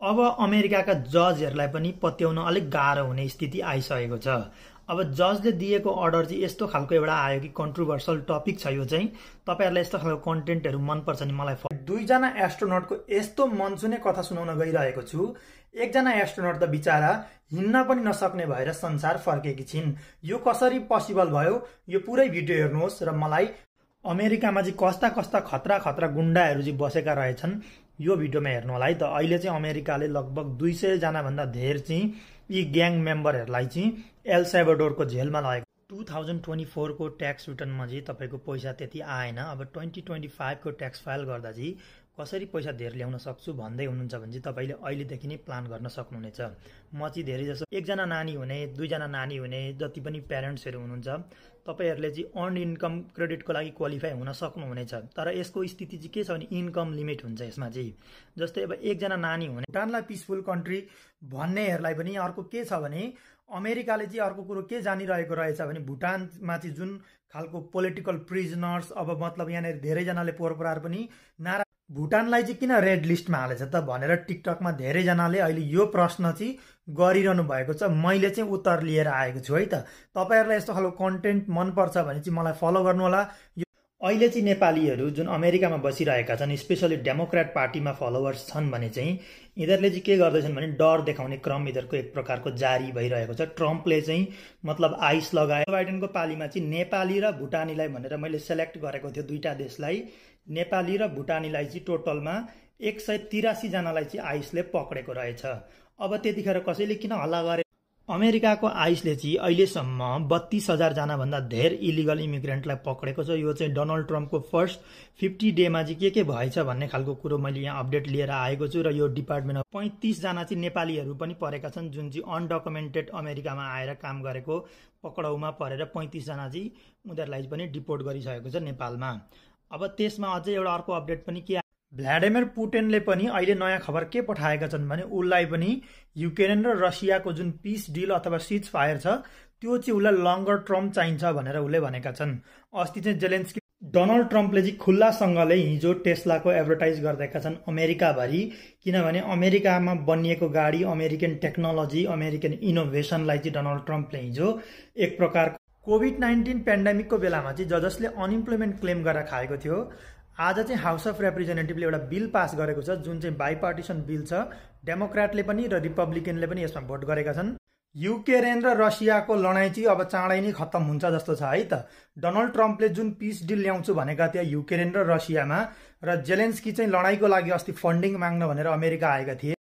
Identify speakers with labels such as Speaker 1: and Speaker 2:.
Speaker 1: अब अमेरिकाका जजहरूलाई पनि पत्याउन अलिक गाह्रो हुने स्थिति आइसकेको छ। अब जजले दिएको अर्डर चाहिँ यस्तो खालको एउटा आयो कि कन्ट्रोभर्सल टपिक छ यो चाहिँ। तपाईहरुलाई यस्तो खालको कन्टेन्टहरु मन पर्छ नि मलाई दुईजना एस्ट्रोनटको यस्तो मनसुने कथा सुनाउन गइरहेको छु। एकजना एस्ट्रोनट त बिचारा हिँड्न पनि नसक्ने भएर संसार फर्केकी छिन्। यो कसरी पोसिबल भयो यो पुरै भिडियो हेर्नुहोस् र मलाई अमेरिकामा चाहिँ कस्ता कस्ता खतरा खतरा गुण्डाहरू चाहिँ बसेका रहेछन् यो भिडियोमा हेर्नु होला है त। अहिले चाहिँ अमेरिकाले लगभग 200 जना भन्दा धेर चाहिँ यी ग्याङ मेम्बरहरूलाई चाहिँ एल साल्भाडोरको जेलमा लगेको। 2024 को ट्याक्स रिटर्नमा चाहिँ तपाईको पैसा त्यति आएन। अब 2025 को ट्याक्स फाइल गर्दा चाहिँ कसरी पैसा धेर ल्याउन सक्छु भन्दै हुनुहुन्छ भने चाहिँ तपाईले अहिलेदेखि नै प्लान गर्न सक्नुहुनेछ। म चाहिँ धेरै जसो एकजना नानी हुने, दुईजना नानी हुने जति पनि प्यारेन्ट्सहरू हुनुहुन्छ तपाईहरुले चाहिँ अर्न इन्कम क्रेडिटको लागि क्वालिफाई हुन सक्नुहुनेछ। तर यसको स्थिति चाहिँ के छ भने इन्कम लिमिट हुन्छ यसमा चाहिँ। जस्तै अब एकजना नानी हुने भुटानलाई पिसफुल कन्ट्री भन्नेहरूलाई पनि अर्को के छ भने अमेरिकाले चाहिँ अर्को कुरो के जानिरहेको रहेछ भने भुटानमा चाहिँ जुन खालको पोलिटिकल प्रिजनर्स अब मतलब यहाँनिर धेरैजनाले पोहोर पनि नारा भुटानलाई चाहिँ किन रेड लिस्टमा हालेछ त भनेर टिकटकमा धेरैजनाले अहिले यो प्रश्न चाहिँ गरिरहनु भएको छ। मैले चाहिँ उत्तर लिएर आएको छु है त। तपाईहरुलाई यस्तो खालको कन्टेन्ट मन पर्छ भने चाहिँ मलाई फलो गर्नु होला। अहिले चाहिँ नेपालीहरू जुन अमेरिकामा बसिरहेका छन् स्पेशली डेमोक्रेट पार्टीमा फलोवर्स छन् भने चाहिँ यिनीहरूले चाहिँ के गर्दैछन् भने डर देखाउने क्रम यिनीहरूको एक प्रकारको जारी भइरहेको छ। ट्रम्पले चाहिँ मतलब आइस लगाए। बाइडेनको पालीमा चाहिँ नेपाली र भुटानीलाई भनेर मैले सेलेक्ट गरेको थियो दुईटा देशलाई। नेपाली र भुटानीलाई चाहिँ टोटलमा 183 जनालाई चाहिँ आइसले पक्रेको रहेछ। अब त्यतिखेर कसैले किन हल्ला गरे? अमेरिकाको आइसले चाहिँ अहिलेसम्म 32,000 जना भन्दा धेर इलिगल इमिग्रेन्टलाई पक्रेको छ। यो चाहिँ डोनाल्ड ट्रम्पको फर्स्ट 50 डेमा चाहिँ के भएछ भन्ने खालको कुरो मैले यहाँ अपडेट लिएर आएको छु। र यो डिपार्टमेन्टमा 35 जना चाहिँ नेपालीहरू पनि परेका छन् जुन चाहिँ अनडकुमेन्टेड अमेरिकामा आएर काम गरेको पक्राउमा परेर 35 जना चाहिँ उनीहरूलाई पनि डिपोर्ट गरिसकेको छ नेपालमा। अब त्यसमा अझै एउटा अर्को अपडेट पनि के भ्लाडिमिर पुटिनले पनि अहिले नयाँ खबर के पठाएका छन् भने उलाई पनि युक्रेन र रसियाको जुन पिस डिल अथवा सिज फायर छ त्यो चाहिँ उलाई लङ्गर टर्म चाहिन्छ भनेर उले भनेका छन्। अस्ति चाहिँ जेलेन्स्की डोनाल्ड ट्रम्पले चाहिँ खुल्लासँगले हिजो टेस्लाको एडभर्टाइज गरिदिएका छन् अमेरिकाभरि। किनभने अमेरिकामा बनिएको गाडी, अमेरिकन टेक्नोलोजी, अमेरिकन इनोभेसनलाई चाहिँ डोनाल्ड ट्रम्पले हिजो एक प्रकार कोभिड-19 पेन्डेमिकको बेलामा चाहिँ जसले अनइम्प्लोइमेन्ट क्लेम गरेर खाएको थियो आज चाहिँ हाउस अफ रिप्रेजेन्टेटिभले एउटा बिल पास गरेको छ जुन चाहिँ बाइपार्टिसन बिल छ। डेमोक्रेटले पनि र रिपब्लिकनले पनि यसमा भोट गरेका छन्। युक्रेन र रसियाको लडाईँ चाहिँ अब चाँडै नै खत्तम हुन्छ जस्तो छ है त। डोनाल्ड ट्रम्पले जुन पिस डिल ल्याउँछु भनेका थिए युक्रेन र रसियामा र जेलेन्स्की चाहिँ लडाईँको लागि अस्ति फन्डिङ माग्न भनेर अमेरिका आएका थिए।